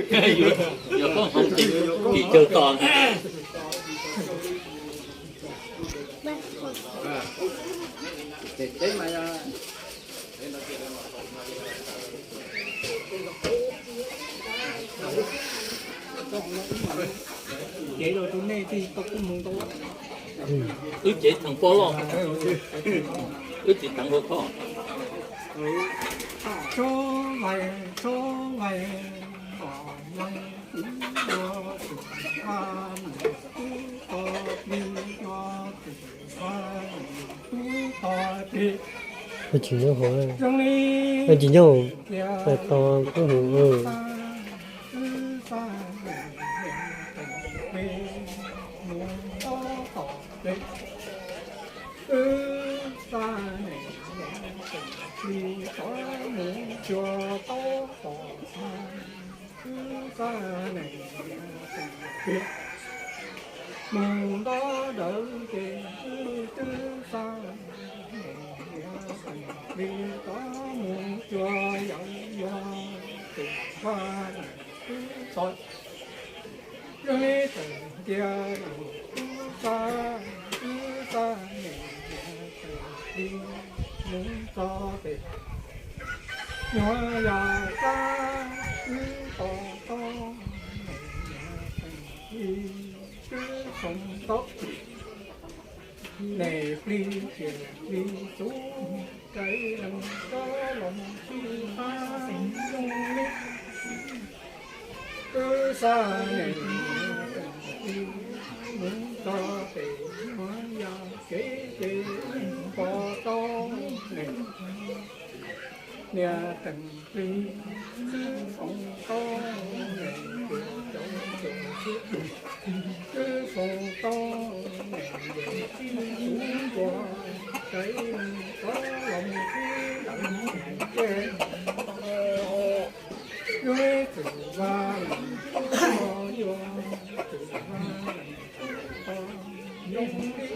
Yuav, yuav koob hmoov ces kis cawg tos. Cev los rau nej tig tau koob hmoov tau. Wb cev theem poj loj, wb tsis teev hauv koj. Tsis nyob hauv, tsis nyob hauv, to koob hmoov. Mus nto dawm ces twb xa, li rov mus cuag yawm yuav tus vaj twb txog. Yog li tawm cia twb xa, twb xa, li mus txog pem nyuag yaj tsab, twb to taub, twb xoo taub, nes plig tias plig xub, kav leej rov los mus sib pab zoo li. Twb xa nes mus txog pem nyuag yaj kev ces pom tau nes niag teem plig xwb, xoo taub nes ces cov tus xwb, twb xoo taub nes ces tib tug ua, kav leej rov los mus sib daws ces yog ib txwm vaj leej tub to, yog ib txwm vaj leej tub to zoo li.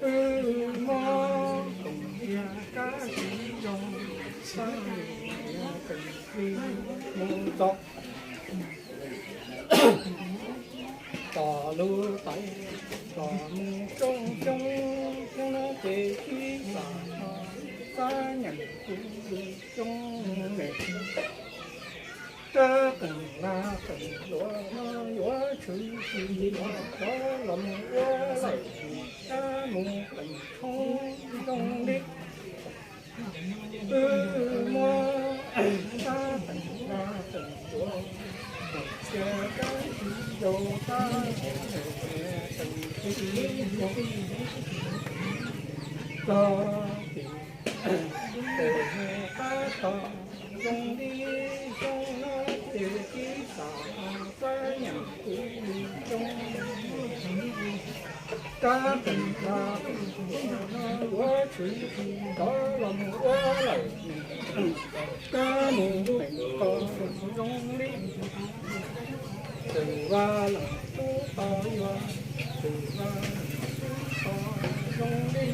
Wb muab koom tiag kab tsis zoo, sab li niag teem plig mus txog tom lub tais, tom mus rooj xyoob, xyoob no ces tib xam no, xab nyeem kuv lus xyoob ne. Rab qeej vaj qeej duav no yuav tshwm sim los rov los mus ua lawm, rab mus qeej tshoob zoo li. Wb muab rab qeej vaj qeej duav, cia rab tsis yau rab qeej tib zoo, txog tim tes qab tog zoo li xyoob no ces tib xam xab nyeem kuv lus xyoob. Rab qeej vaj qeej duav no yuav tshwm sim rov los mus ua lawm, rab mus qeej tshoob zoo li. Tus vaj leej tub to, yog tus vaj leej tub to zoo li.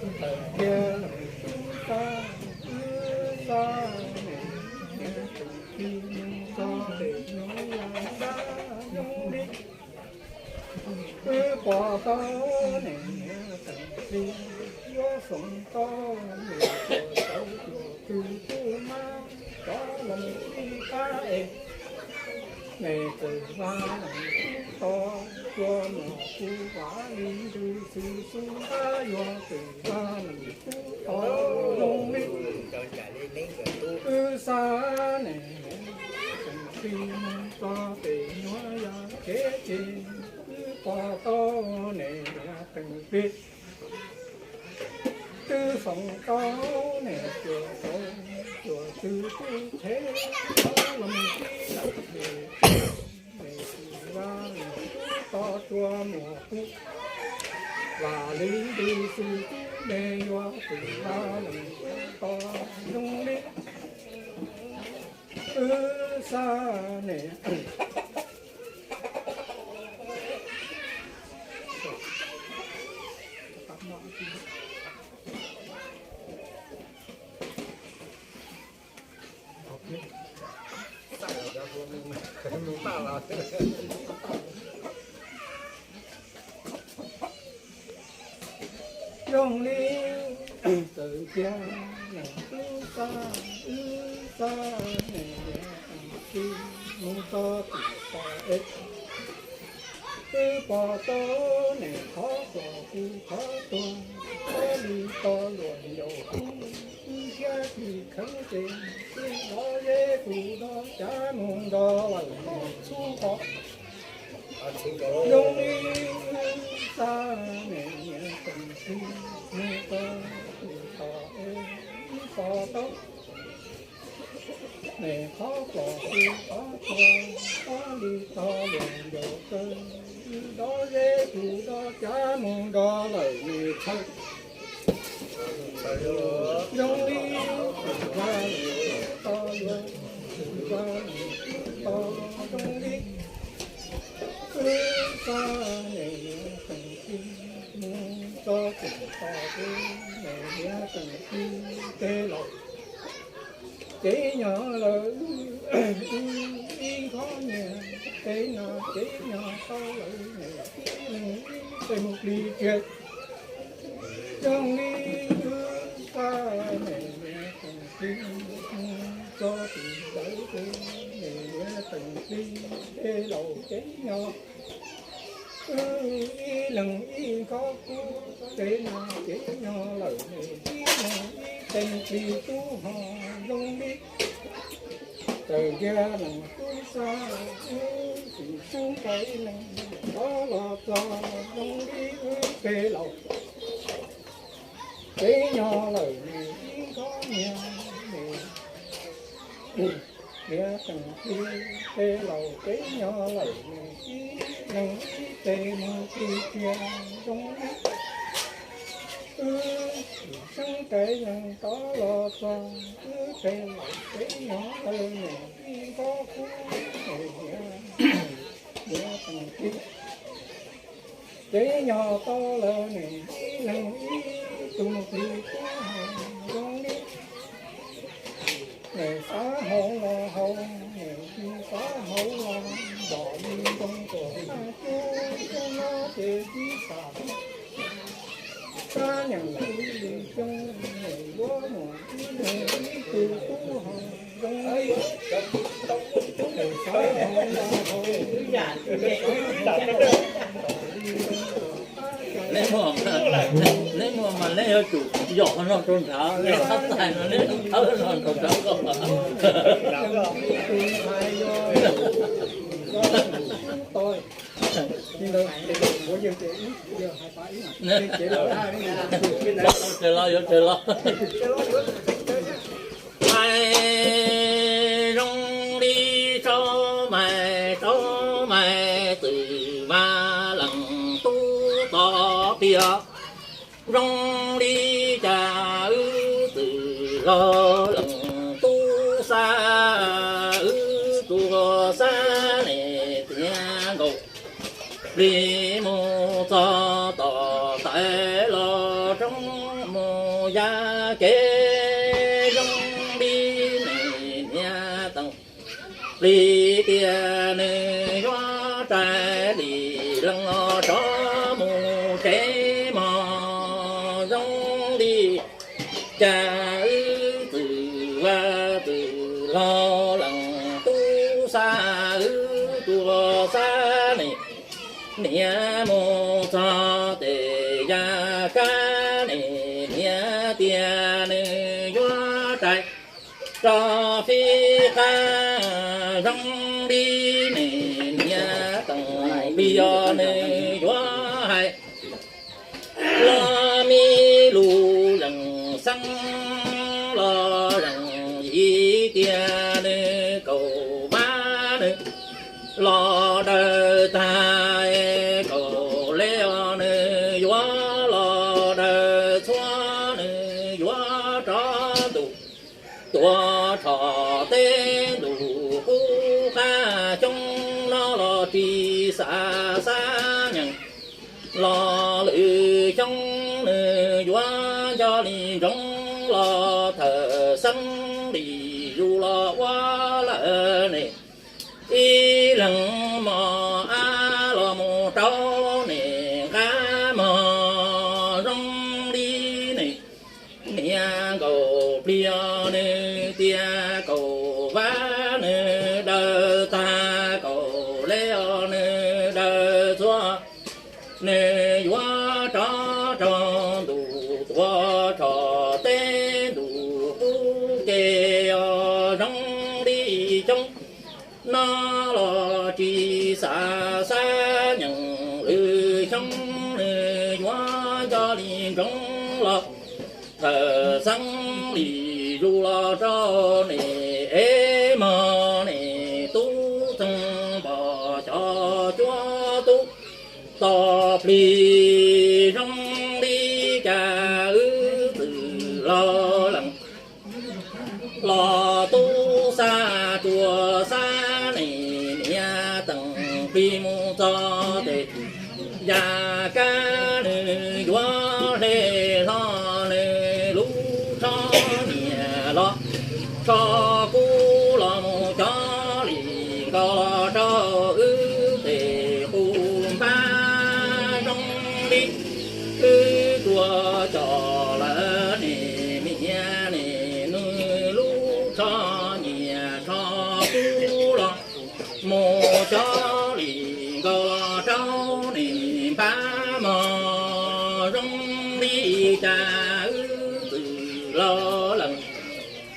Tawm kiag leej tub to, wb xa nes, niag teem plig mus txog pem nyuag yaj tsab zoo li. Wb pom tau nes niag teem plig yuav xoo taub, yuav xoo taub, yuav tug tub mab rov los sib pab es, nes tus vaj leej tub to, cua muag kuv vam li ntws xwb xub ntab, yog tus vaj leej tub to zoo li. Wb xa nes teem plig mus txog pem nyuag yaj kev ces wb pom tau nes niag teem plig twb xoo taub, nes cuam tau, cuam tug tub qhev rov los mus sib daws ces, nes tus vaj leej tub to, cua muag kuv vam li ntws xwb xub, nes yog tus vaj leej tub to zoo li. Wb xa nes Zoo li txawm tiag, tub xa, wb xa, mus txog tim tod es, wb pom tau nws qhov pom kuv qhov tuag, qhov li tau luag ncaus kuv, wb siab tsis kheev ces, wb dob zeb tus dob cav mus nrog lawm mus txhub qhov. Zoo li wb xa, nws niam teem tsis mus txog tim tod es, wb pom tau nws qhov pom kuv qhov tuag, qhov li tau luag ncaus kawg, wb dob zeb tus dob cav mus nrog lawm nws txhawj. Zoo li tus vaj, tus vaj, tus vaj, tus vaj, zoo li wb xa, nws niam teem tsis mus txog tim tod es, nws niam teem tsis, tej laus cev nyo lawm, wb ib khob nyias, tej no cev nyo tau lawm, nws ib leeg ib tej mus plig kiag. Zoo li wb xa, nws niam teem tsis mus txog tim tod es, nws niam teem tsis, tej laus cev nyo, wb ib leeg ib khob kub, tej no cev nyo lawm, nws ib leeg ib tej mus plig tub ho. Zoo li txawm tiag leej tub xa, wb tsis sub nqaim leej rov los txog, zoo li wb tej laus cev nyo lawm, nws ib khob nyias, nws niam teem tsis, tej laus cev nyo lawm, nws ib leeg ib tej mus plig kiag. Zoo li wb tsis sub nqaim leej rov los txog, wb tej laus cev nyo lawm, nws ib khob kub, nws niam teem tsis, cev nyo tau lawm, nws ib leeg ib tug mus plig tub ho. Zoo li nws xav haus los haus, nws tsis xav haus los npom li ntoo tuaj, nag cub cub no ces tib xam, xab nyeem tib li xyoo, nws yuav mus ib leeg ib tug tub ho. Zoo li nws xav haus los haus, nws tsis xav haus los haus, npom li ntoo tuaj, xab nyeem, neb muaj mas neb yuav tsum yom no rau nrad, neb tab tais no neb thawb no rau nrad. Ib tug ntxhais yog, yog tus tub to, li ntawd ces ua yawg ces ib yawg hais tas ib, ces los, yuav tseg los, yuav tseg los. Hais zoo li Tsaub Mais, Tsaub Mais txwm mas leej tub tod tiag. Zoo li cas wb txwm laug leej tub xa, wb tuaj xa nws tiav nkaus. Plig mus txog tom tawv los roob mus ya kev, zoo li nws niam teem li tias nws yuav rais li leej rov mus tsev mog. Zoo li cas wb txwm vaj txwm laug leej tub xa, wb tuaj xa nws niam mus txog tej yam kab, nws niam tias nws yuav rais rau fij qab. Zoo li nws niam teem li yog nws yuav hais los me lus leej xeeb los leej yim tias nws kaum vab nws los daws tag, kaum leb os nws yuav los daws txhua, nws yuav rov ntuj tuaj rho teb ntuj qub qab xyoo no los tsis xav xab nyeem los lwm xyoo nws yuav nco li ntsoov los thawm xeeb li yus los ua lawm ne. Mos ab los mus rau nws nqa mog zoo li nws niam nkaus plig os nws tias kaum vab nws daws tag kaum leb os nws daws txhua. Nws yuav rov rau ntuj tuav tshoj teb ntuj qub ke os zoo li xyoob no los tsis xav xab nyeem lwm xyoob nws yuav nco li ntsoov los. Thaum xeeb li zus los rau nws ev mog nws tub txeeg npog xyov cuab tub tos plig zoo li cas wb txwm los lees los tub xa tsuas xab nws niam teem plig mus txog tes yam kab nws yuav hle hlo nws lub tsho nyiam los tsho kub los mus cov li nkaus los rau wb tes qus npab zoo li wb tuaj coj lawm nws niam nws nws lub tsho nyiam tsho kub los mus cov li nkaus los rau nws npab mog zoo li cas wb txwm los lees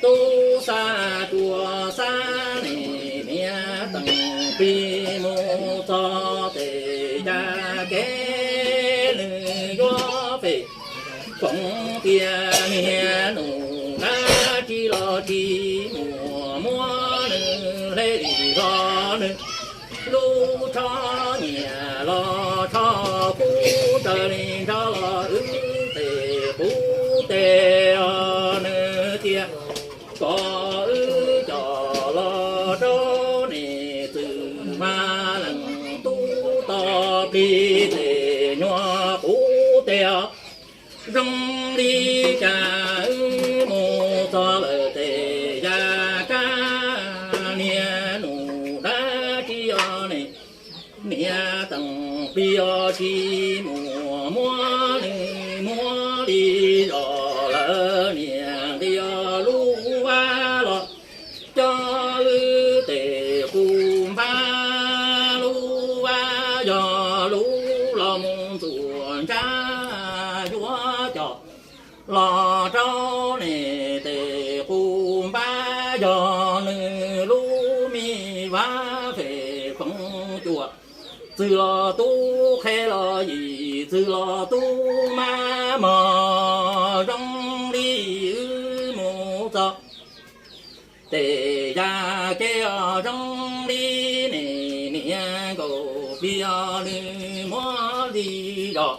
tub xa tsuas xab nws niam teem plig mus txog tes yam kev nws yuav pem foom tias niag nus dab tsi los tsis muaj muab nws hle li hlo nws lub tsho nyiam los tsho kub raws li nrog los wb tes qub tes os nws tias kom wb coj los rau nws txwm mas lees tub tos plig tes nyuag qub tes os. Zoo li cas wb mus txog lawm tes yam kab niag nus dab tsi os nws niam teem plig os tsis muaj muab nws muab li zos lawm niam nqis os lub vab los coj wb tes qus npab lub vab yog lub los mus ntxuav ntsab yuav coj los rau nws tes qus npab yog nws lub me vab fem foom cuam txwm los tub qhe los yim txwm los tub mab mog zoo li wb mus txog tes yam kev os zoo li nws niam nkaus plig os nws muab li zos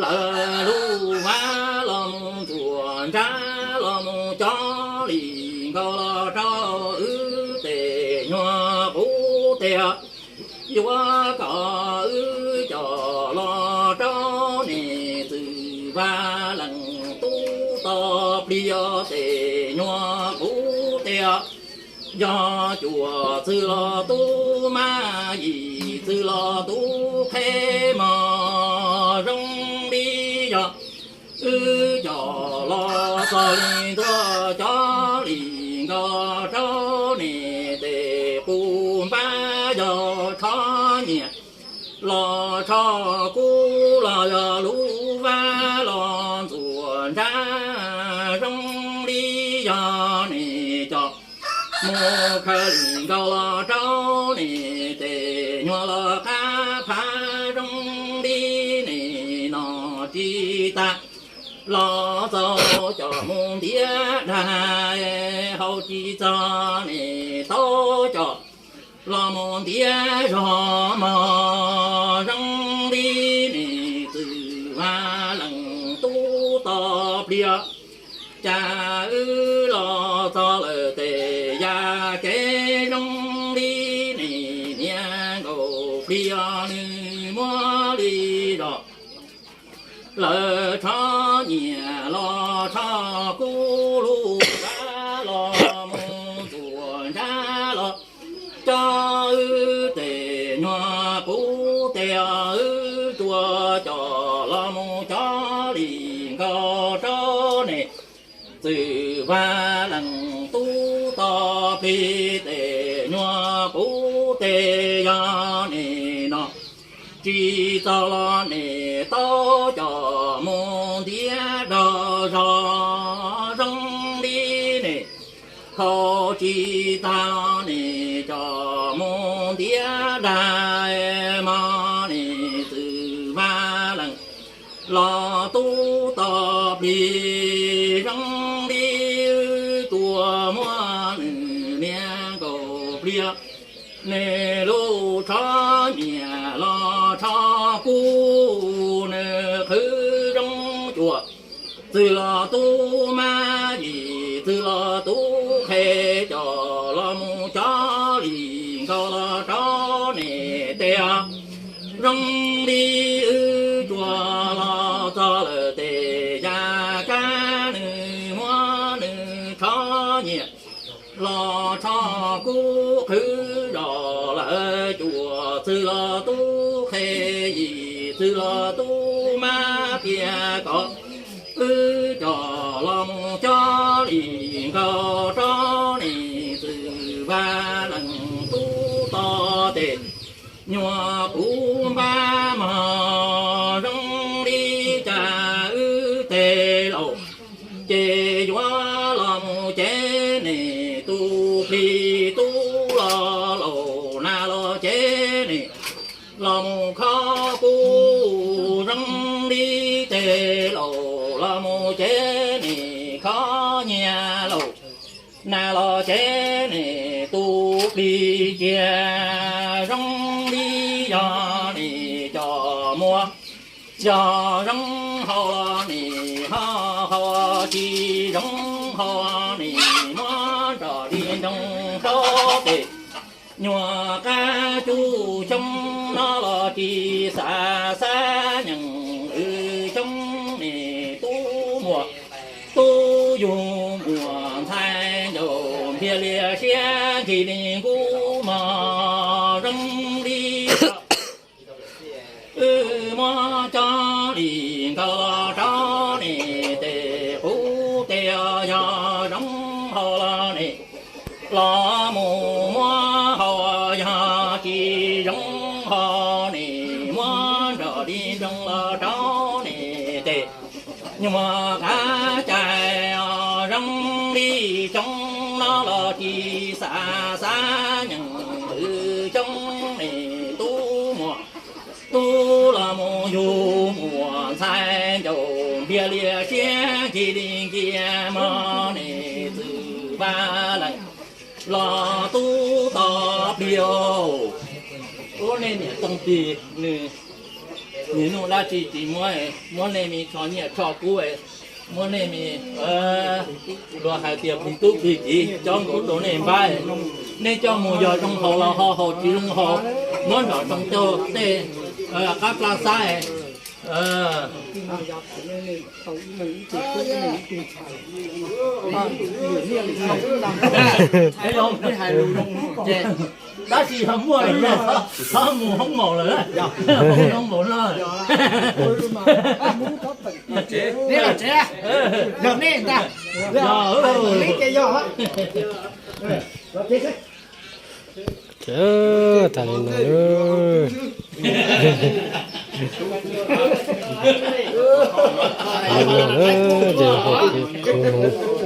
lawm lub vab los mus ntxuav ntsab los mus cov li nkaus los rau wb tes nyuag qub tes os. Yuav kom wb coj los rau nws txwm vaj lees tub tos plig os tes nyuag qub tes os. Yog cuam txwm los tub mab yim txwm los tub qhe mog zoo li yog wb coj los txog li ntua cov li nkaus los rau nws tes qus npab yog tsho nyiam los tsho kub los yog lub vab los ntxuav ntsab zoo li yog nws coj mus khaws li nkaus los rau nws tes nyuag los qab phav zoo li nws no tsis tas los txaus coj mus ntiav dag hau tsis txog nws tau coj los mus ntiav zog mog zoo li nws txwm vaj lees tub tos plig os. Cas wb los txog lawm tes yam kev zoo li nws niam nkaus plig os nws muab li zog lawm tsho nyiam los tsho kub lub vab los mus ntxuav ntsab los coj wb tes wb tsuas coj los mus cov li nkaus rau ne. Txwm Vaj Leej Tub tog plig tes nyuag kuv tes yog ne no, tsis txog los ne tau coj mus ntiav dag zog zoo li ne. Thaum tsis tag los ne coj mus ntiav dag mog ne. Txwm Vaj Leej los Tub tog plig zoo li wb tsuas muab nws niag nkaus pliag. Nws lub tsho nyiam los tsho kub, nws qhwv zoo cuag Txwm Los Tub mab yim, Txwm Los Tub qhe, coj los mus cov li nkaus los rau ne tes zoo li wb tsuas los txog lawm tes ya kab nws muab nws tsho nyiam los tsho kub qhwv zos lawm cuag Txwm Los Tub qhe yim, Txwm Los Tub mab tiag ko. Wb coj los mus cov li nkaus rau ne. Txwm Vaj Leej Tub tog tes nyuag kuv npab mog zoo li cas wb tes laus ces yuav los mus cev ne. Tus plig tub los laus nas los cev ne, los mus khov kuv zoo li tes laus los mus cev ne, khov nyias laus nas los cev ne. Tus plig cia zoo li yog ne coj muag, yog zoo hau los ne ho hau, tsis zoo hau ne muab nrog li nroog rau tes. Nyuag qab cuj xyoob no los tsis xav xav nyeem lwm xyoob ne, tub muag tub yug muag ntxhais ncaus npias lias siab nki li nkub mog zoo li wb muab cov li nkaus los rau ne tes qub tes yog zoo hau los ne, los mus muab hau, yog tsis zoo hau ne muab nrog li nroog los rau ne tes. Nyuag qab cai zoo li xyoob no los tsis xav xav nyeem lwm xyoob ne, tub muag tub los mus yug muag ntxhais ncaus npias lias siab nki li nkias mog ne. Txwm Vaj Leej los Tub tog plig os. Ub, nej niam Tooj Plig nws niaj hnub dab tsi tsis muab, muab nej me tsho nyiaj tsho kub, muab nej me, luag hais tias plig tub plig kiv cob nkaus rau nej npab, nej coj mus yog zoo haus los ho haus, tsis zoo haus muab nrog tsoom caug tej qab plab xab. Tab sis yog muaj li no, txhob mus hoob maum lawm, hoob maum no. Neb los tsev, yog nej ntag, neb ces yog. Ces tag li no, ces hauv peb khub hmoob